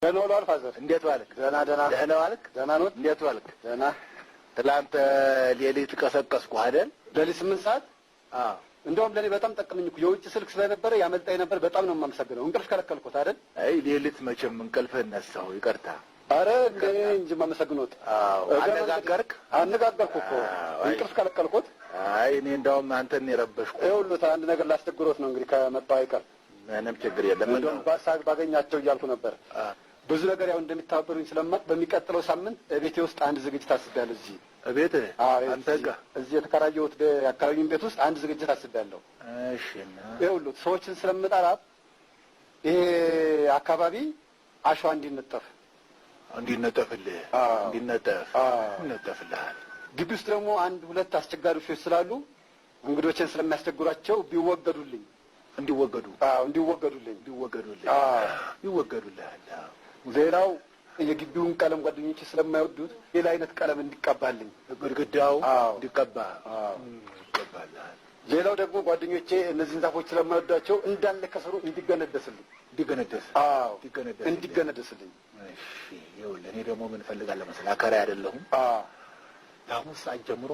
ደህና ውለዋል father? እንዴት ዋልክ? ደህና ደህና። ደህና ዋልክ? ደህና ኖት? እንዴት ዋልክ? ደህና። ትላንት ሌሊት ቀሰቀስኩህ አይደል? ሌሊት 8 ሰዓት? አዎ። እንደውም ለእኔ በጣም ጠቀመኝ እኮ፣ የውጭ ስልክ ስለነበረ ያመልጣኝ ነበር። በጣም ነው የማመሰግነው። እንቅልፍ ከለከልኩት አይደል? አይ፣ ሌሊት መቼም እንቅልፍህን ነሳሁ። ይቅርታ። አረ እንደ እንጂ የማመሰግኖት። አዎ። አነጋገርክ? አነጋገርኩ እኮ። አዎ፣ አይ። እንቅልፍ ከለከልኩት። አይ፣ እኔ እንዳውም አንተን የረበሽኩ። ይኸውልህ፣ አንድ ነገር ላስቸግሮት ነው እንግዲህ ከመጣሁ አይቀር። ምንም ችግር የለም። እንደውም ባገኛቸው እያልኩ ነበር። ብዙ ነገር ያው እንደሚተባበሩኝ ስለማቅ በሚቀጥለው ሳምንት ቤቴ ውስጥ አንድ ዝግጅት አስቤያለሁ። እዚህ እቤት አዎ፣ አንተ ጋር? እዚህ የተከራየሁት የአካባቢውን ቤት ውስጥ አንድ ዝግጅት አስቤያለሁ። እሺ። እና ይኸውልህ፣ ሰዎችን ስለምጠራ ይሄ አካባቢ አሸዋ እንዲነጠፍ። እንዲነጠፍልህ? አዎ። እንዲነጠፍ? አዎ። ይነጠፍልሃል። ግቢ ውስጥ ደግሞ አንድ ሁለት አስቸጋሪ ውሾች ስላሉ እንግዶችን ስለሚያስቸግሯቸው ቢወገዱልኝ። እንዲወገዱ? አዎ፣ እንዲወገዱልኝ። እንዲወገዱልህ? አዎ። ይወገዱልሃል። አዎ። ሌላው የግቢውን ቀለም ጓደኞቼ ስለማይወዱት ሌላ አይነት ቀለም እንዲቀባልኝ። ግድግዳው አዎ። እንዲቀባ? አዎ። ይቀባልሃል። ሌላው ደግሞ ጓደኞቼ እነዚህን ዛፎች ስለማይወዷቸው እንዳለ ከስሩ እንዲገነደስልኝ። እንዲገነደስ? አዎ። እንዲገነደስልህ። እንዲገነደስልኝ። እሺ፣ ይኸውልህ፣ እኔ ደግሞ ምን እፈልጋለሁ መሰለህ? አከራይ አይደለሁም። አዎ። ከሐሙስ ሰዓት ጀምሮ